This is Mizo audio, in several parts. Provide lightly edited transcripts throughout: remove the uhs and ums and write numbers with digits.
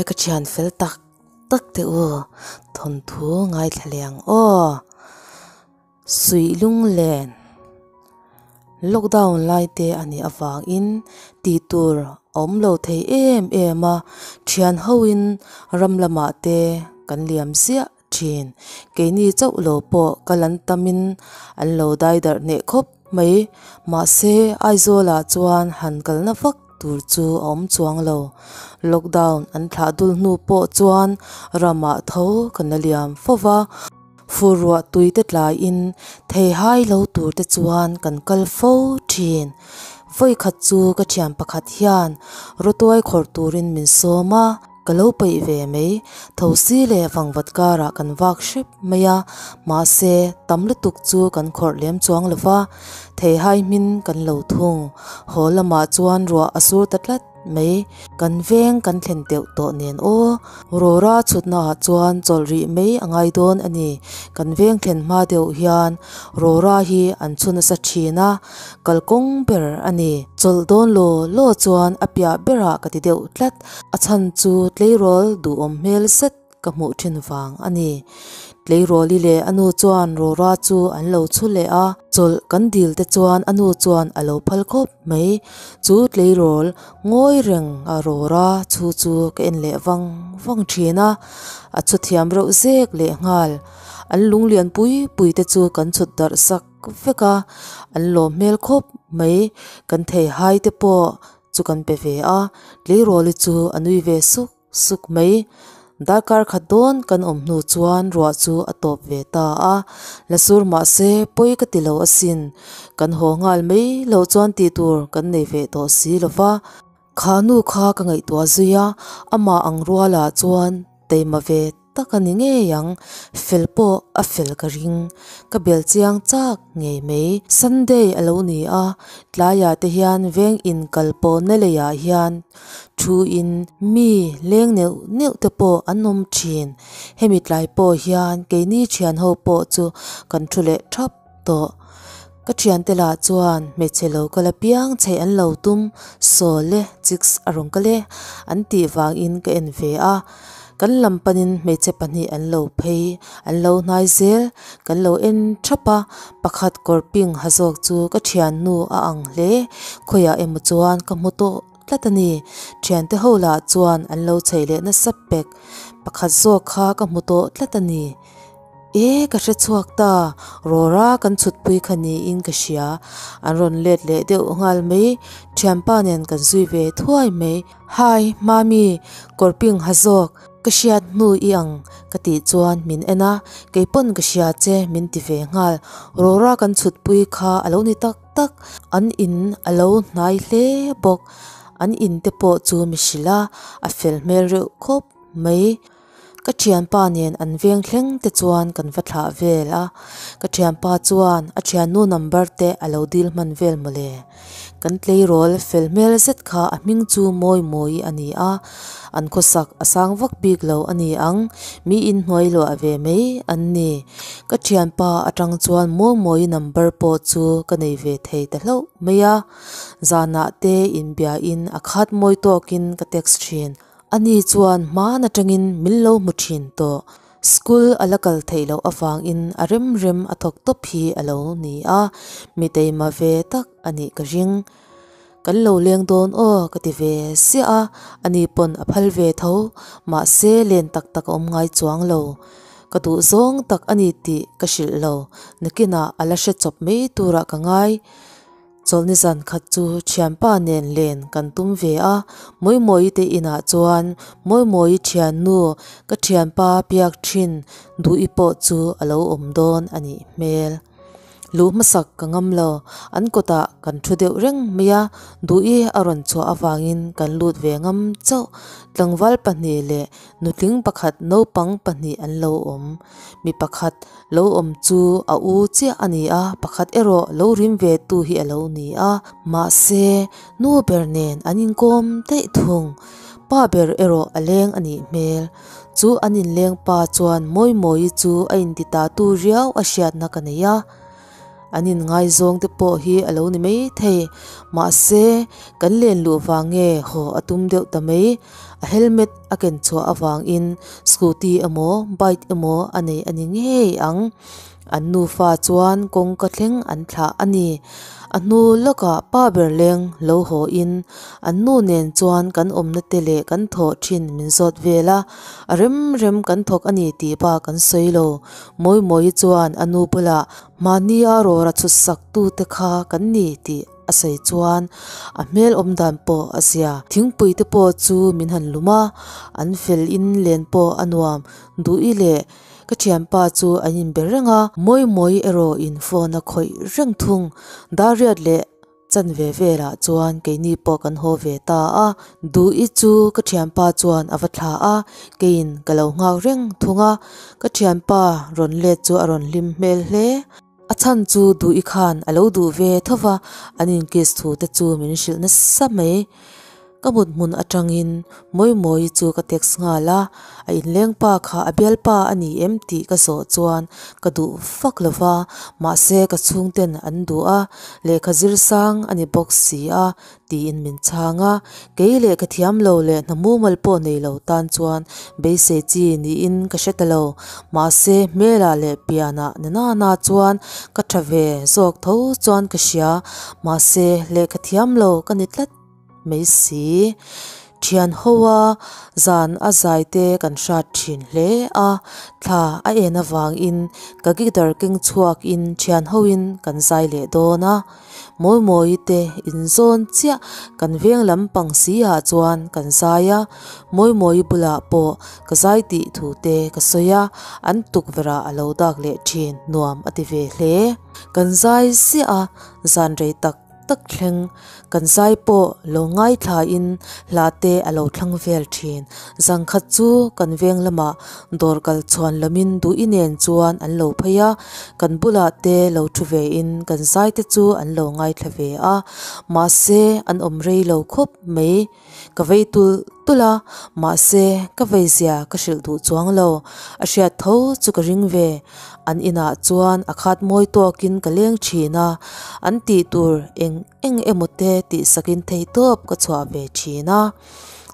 ka thian fel tak tak te u thawnthu ngaithla leh ang aw. Suih lunglen lockdown lai te a nih avangin tih tur a awm lo thei em em a, thian ho in ram lamah te kan liam ziah thin. Keini chauh lo pawh kal an tam in an lo dai darh hneh khawp mai. Mahse Aizawl ah chuan han kalna vak tur chu a awm chuang lo. Lockdown an thlah dul hnu pawh chuan ramah tho kan la liam fo va. Fur ruah tui te tlaiin thei hai lo tur te chuan kan kal fo thin. Vawi khat chu ka thian pakhat hian rawtuai khawrh turin min sawm a, ka lo peih ve mai. Thosi leh vangvat karah kan vak hrep mai a, mahse tam lutuk chu kan khawrh lem chuang lo va, thei hai hmin kan lo thung. Haw lamah chuan ruah a sur ta tlat. Mai, kan veng kan thlen teuh tawh nen aw. Rora chhutna ah chuan chawlh rih mai a ngai dawn a ni. Kan veng thlen hma deuh hian Rora hi an chhu nasa thin a, kalkawng ber a ni. Chawlh dawn law law chuan a piah berah ka ti deuh tlat. A chhan chu tleirawl duhawm hmel zet ka hmuh thin vang a ni. Tleirawli leh a nu chuan Rora chu an lo chhu leh a, chawlh kan dil te chuan a nu chuan a lo phal khawp mai. Chu tleirawl ngawi reng a Rora chhu chu ka en leh vang vang thin a, a chhu thiam reuh zek leh nghal. An lunglian pui pui te chu kan chhut darh sak vek a, an lawm hmel khawp mai. Kan thei hai te pawh chu kan pe ve a, tleirawli chu a nui ve suk Suk mai, darkar khat dawn kan awm hnu chuan ruah chu a tawp ve ta a, la sur mah se pawi ka ti lo asin, kan haw nghal mai loh chuan tih tur kan nei ve tawh si lo va. Kha nu kha ka ngaihtuah zui a, amah ang rualah chuan teima ve tak a ni ngei ang, fel pawh a fel ka ring, ka bel chiang chak ngei mai. Sunday a lo ni a, tlaiah te hian veng in kal pawhna leiah hian Thu in mi leng neuh neuh te pawh an awm thin. Hemi tlai pawh hian keini thian ho pawh chu kan thu leh thap tawh. Ka thiante lah chuan hmeichhe lo kal apiang chheih an lo tum sawl e chicks a rawn kal e an tih vangin ka en ve a. Kan lam panin hmeichhe pahnih an lo phei an lo hnai zel kan lo en thap a pakhat kawr pink ha zawk chu ka thiannu a ang hle khawiah emaw chuan ka hmu tawh tlat a ni thiante ho lah chuan an lo chheih leh nasa pek pakhat zawk kha ka hmu tawh tlat a ni e ka hre chhuak ta rawra kan chhut pui kha niin ka hria an rawn let leh deuh nghal mai thianpa nen kan zui ve thuai mai. Hi Mami, kawr ping ha zawk, ka hriat hnu i ang ka tih chuan min en a, keipawn ka hria che min ti ve nghal, Rora kan chhut pui kha a lo ni tak tak, an in a lo hnai hle bawk, an in te pawh chu mi hrilh a, a fel hmel reuh khawp mai. Ka thianpa nen an veng thleng te chuan kan va thlah vel a, ka thianpa chuan a thiannu number te a lo dil hman vel mawle. Kan tleirawl fel hmel zet kha a hming chu mawi mawi a ni a, an khawsak a sang vak bik lo a ni ang, mi inhnuai luah ve mai an ni. Ka thianpa atang chuan mawi mawi number pawh chu ka nei ve thei ta hlauh mai a, zanah te inbiain a khat mawi tawkin ka text thin. Ani chuan hman atangin min lo hmu thin tawh. School a la kal theih loh avangin a rem rem a thawk tawp hi a lo ni a, mi teima ve tak a nih ka ring. Kan lo leng dawn aw ka ti ve siah a, ani pawn a phal ve tho, mahse len tak tak a awm ngai chuang lo. Ka duh zawng tak a ni tih ka hrilh lo, nakinah a la hre chawp mai turah ka ngai. Chawlhni zan khat chu thianpa nen len kan tum ve a, Mawimawii te inah chuan Mawimawii thiannu ka thianpa biak thin duhi pawh chu a lo awm dawn a nih hmel. Luh hmasak ka ngam lo, an kawtah kan thu deuh reng mai a, duhi a rawn chhuah avangin kan lut ve ngam chauh. Tlangval pahnih leh nutling pakhat naupang pahnih an lo awm. Mi pakhat Lo awm chu a u chiah a ni a, pakhat erawh lo rim ve tu hi a lo ni a. Mahse, nu ber nen an inkawm daih thung. Pa ber erawh a leng a nih hmel. Chu an inleng pa chuan Mawimawii chu a inti ta tu riau a hriatna ka nei a. An inngaizawng te pawh hi a lo ni maithei. Mahse, kan len luh vang nge haw a tum deuh ta mai. A helmet a ken chhuah avangin scooty emaw bike emaw a nei a ni ngei ang. An nufa chuan kawngka thleng an thlah a ni. A hnu lawkah pa ber leng lo haw in an nu nen chuan kan awmna te leh kan thawh thin min zawt vel a, a rem rem kan thawk a ni tih bak an sawi lo. Mawimawii chuan a nu bulah mahnia rawra chhut sak tu te kha kan ni tih a sawi chuan a hmel awm dan pawh a zia. Thingpui te pawh chu min han lum a, an fel in len pawh a nuam duh i leh Ka thianpa chu an inbe reng a, Mawimawii erawh in phone a khawih reng thung. Dariat leh chanve velah chuan keini pawh kan haw ve ta a, Duhi chu ka thianpa chuan a va thla a, keiin ka lo nghak reng thung a, ka thianpa rawn let chu a rawn hlim hmel hle. A chhan chu Duhi khan a lo duh ve tho va, an inkiss thu te chu min hrilh nasa mai. Ka mut hmun atangin Mawimawii chu ka text nghal a, a inleng pa kha a bialpa a ni em tih ka zawh chuan ka duh vak lo va, mahse ka chhungten an duh a, lehkha zir sang a ni bawk si a tiin min chhang a, kei lehkha thiam lo leh hna mumal pawh nei lo tan chuan beisei chi niin ka hre ta lo, mahse hmelah leh pianah na nana chuan ka tha ve zawk tho chuan ka hria, mahse lehkha thiam lo ka ni tlat. Mai si. Thian ho a zan a zai te kan hrat thin hle a, thla a en avangin ka guitar keng chhuak in thian ho in kan zai leh dawn a. Mawimawii te in zawn chiah kan veng lampang si ah chuan kan zai a, Mawimawii bulah pawh ka zai tih thu te ka sawi a, an tukverh ah a lo dak leh thin nuam a ti ve hle. Kan zai ziah a, zan rei tak tak thleng kan zai pawh lo ngaithlain hla te a lo thlang vel thin. Zangkhat chu kan veng lamah dawr kal chhuan lamin duhi nen chuan an lo phei a, kan bulah te lo thu vein kan zai te chu an lo ngaithla ve a, mahse an awm rei lo khawp mai. Ka vei tulh tulh a, mahse ka vei zia ka hrilh duh chuang lo. A hriat tho chu ka ring ve. An inah chuan a khat mawi tawkin ka leng thin a, an tih tur eng eng emaw te tihsakin theihtawp ka chhuah ve thin a.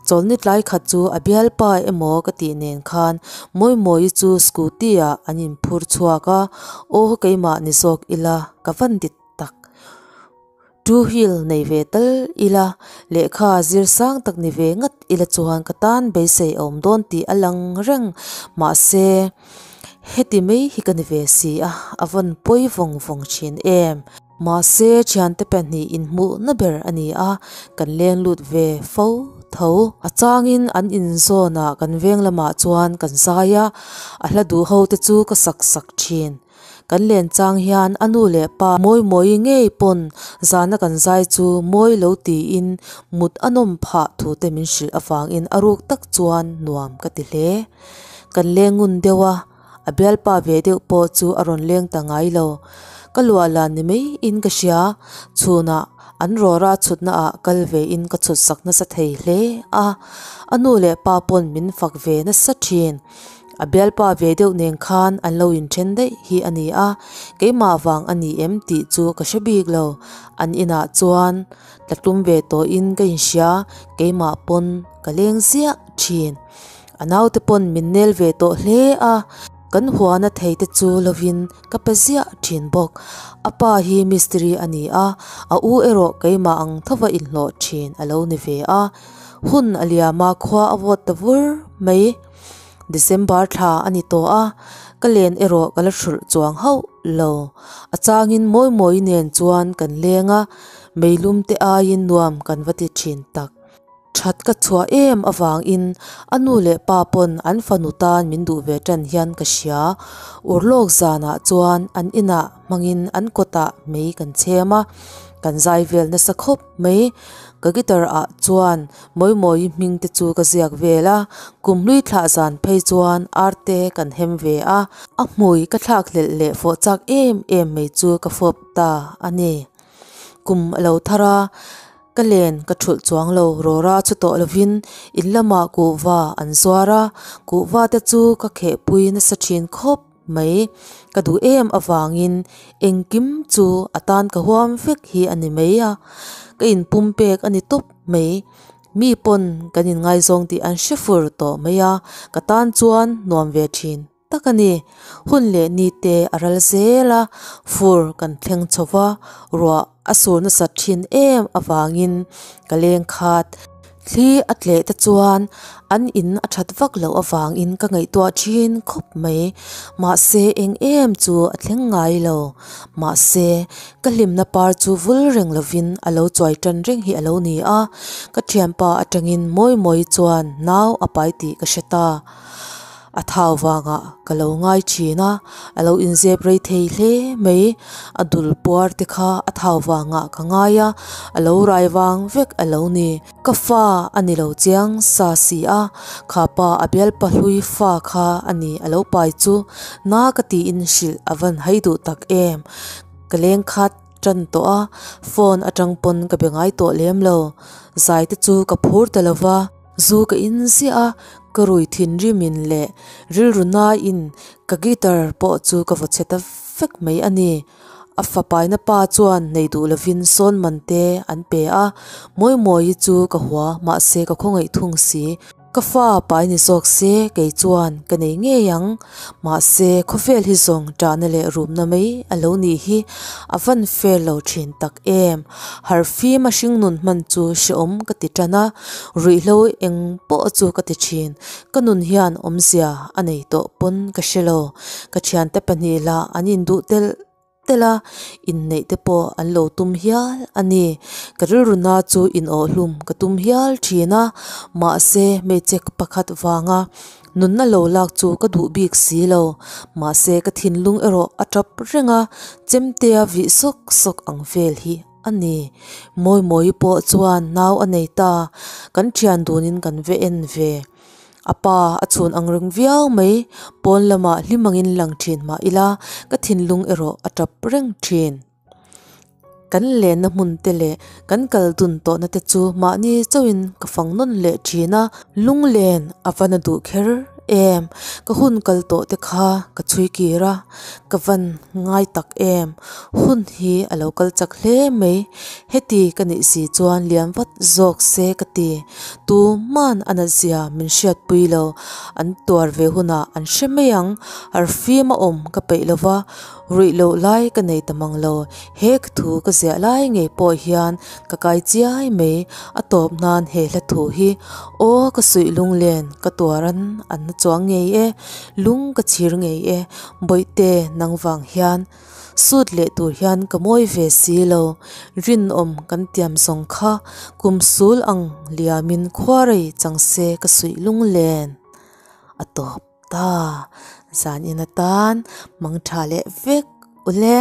Chawlhni tlai khat chu a bialpa emaw ka tih nen khan Mawimawii chu scooty ah an inphur chhuak a, aw keimah ni zawk ila ka van ti tak. Two wheel nei ve tal ila, lehkha zir sang tak ni ve ngat ila chuan ka tan beisei a awm dawn tih a lang reng. Mahse, heti mai hi ka ni ve si a, a vawn pawi vawng vawng thin em. Mahse, thiante pahnih inhmuhna ber a ni a, kan leng lut ve fo tho. A changin an inzawnah kan veng lamah chuan kan zai a, a hla duh ho te chu ka sak sak thin. Kan len chang hian a nu leh pa Mawimawii ngei pawn zana kan zai chu mawi lo tiin mut a nawm phah thu te min hrilh avangin a ruk tak chuan nuam ka ti hle. Kan leng ngun deuh a, a bialpa ve deuh pawh chu a rawn leng ta ngai lo. Ka luah lan ni mai in ka hria, chhunah an rawra chhutna ah kal ve in ka chhut sak nasa thei hle a, a nu leh pa pawn min fak ve nasa thin. A bialpa ve deuh nen khan an lo inthen daih hi a ni a, keimah vang a ni em tih chu ka hre bik lo. An inah chuan tla tlum ve tawhin ka inhria, keimah pawn ka leng ziah thin. A naute pawn min nel ve tawh hle a, kan huana thei te chu lovin ka pe ziah thin bawk. A pa hi mistiri a ni a, a u erawh keimah ang thova inhlawh thin a lo ni ve a. Hun a liam a, khua a vawt ta vur mai. December thla a ni tawh a, ka len erawh ka la hrulh chuang hauh lo. A changin Mawimawii nen chuan kan leng a, meilum te aiin nuam kan va ti thin tak. That ka chhuah em avangin a nu leh pa pawn an fanu tan min duh ve tan hian ka hria. Urlawk zanah chuan an inah hmangin an kawtah mei kan chhem a, kan zai vel nasa khawp mai. Ka guitar ah chuan Mawimawii hming te chu ka ziak vel a, kum hlui thlah zan phei chuan ar te kan hem ve a, a hmui ka thlak hlelh leh fawh chak em em mai chu ka fawp ta a ni. Kum a lo thar a, ka len ka thulh chuang lo, rawra chu tawh lovin in lamah kuhva an zuar a, kuhva te chu ka khehpui nasa thin khawp. mai. Ka duh em avangin engkim chu a tan ka huam vek hi a ni mai a, ka inpumpek a ni tawp mai. Mi pawn kan inngaizawng tih an hre fur tawh mai a, ka tan chuan nuam ve thin tak a ni. Hun leh ni te a ral zel a, fur kan thleng chho va, ruah a sur nasat thin em avangin ka leng khat. Thli a tleh te chuan an in a that vak loh avangin ka ngaihtuah thin khawp mai. Mahse eng em chu a thleng ngai lo. Mahse ka hlimna par chu vul reng lovin a lo chuai tan reng hi a lo ni a. Ka thianpa atangin mawi mawi chuan nau a pai tih ka hre ta. A thau vangah ka lo ngai thin a, a lo inzep rei thei hle mai. A dul puar te kha a thau vangah ka ngai a, a lo rai vang vek a lo ni. Ka fa a ni lo chiang sa si a, kha pa a bialpa hlui fa kha a ni a lo pai chu na ka tiin hrilh a van hai duh tak em. Ka leng khat tan tawh a, phone atang pawn ka be ngai tawh lem lo. Zai te chu ka phur ta lo va. Zu ka in ziah a, ka rui thinrimin leh rilru naiin ka guitar pawh chu ka vaw chhe ta vek mai a ni. A fapaina pa chuan nei duh lovin sawn man te an pe a, Mawimawii chu ka hua mahse ka khawngaih thung si. Ka fa pai ni zawk se kei chuan ka nei ngei ang. Mahse khawvel hi zawng ṭahna leh rumna mai a lo nih hi a van fair lo ṭhin tak em. Harhfim a hringnun hman chu hrehawm ka ti tan a, ruihhlo eng pawh chu ka ti thin. Ka nun hian awmzia a nei tawh pawn ka hre lo. Ka thiante pahnih lah an induh telh telh a, inneih te pawh an lo tum hial a ni. Ka rilru na chu inawhhlum ka tum hial thin a, mahse hmeichhe pakhat vanga Nunna lo lak chu ka duh bik si lo, mahse ka thinlung erawh a tap reng a, chemtea vih sawk sawk ang vel hi a ni. Mawimawii pawh chuan nau a nei ta, kan thian dunin kan ve en ve. A pa a chhun ang reng viau mai, pawn lamah hlim angin lang thin mah ila ka thinlung erawh a tap reng thin. Kan lenna hmun te leh kan kal dun tawhna te chu mahni chauhin ka fang nawn leh thin a, lunglen a va na duh kher em. Ka hun kal tawh te kha ka chhui kir a, ka van ngai tak em. Hun hi a lo kal chak hle mai, heti ka nih si chuan lian vat zawk se ka ti. Tuman a natzia min hriatpui lo, an tuar ve hunah an hre mai ang, harfim a awm ka peih lova. Ruih loh lai ka nei ta mang lo, he ka thu ka ziah lai ngei pawh hian ka kai chiai mai, a tawp nan he hla thu hi aw ka suih lunglen ka tuar an an na chuang ngei e, lung ka chhir ngei e, bawihte nang vang hian sut leh tur hian ka mawi ve si lo, rinawm kan tiam zawng kha kum sul ang liamin khuarei chang se ka suih lunglen a tawp. Ta, zan in atan mang tha leh vek ule.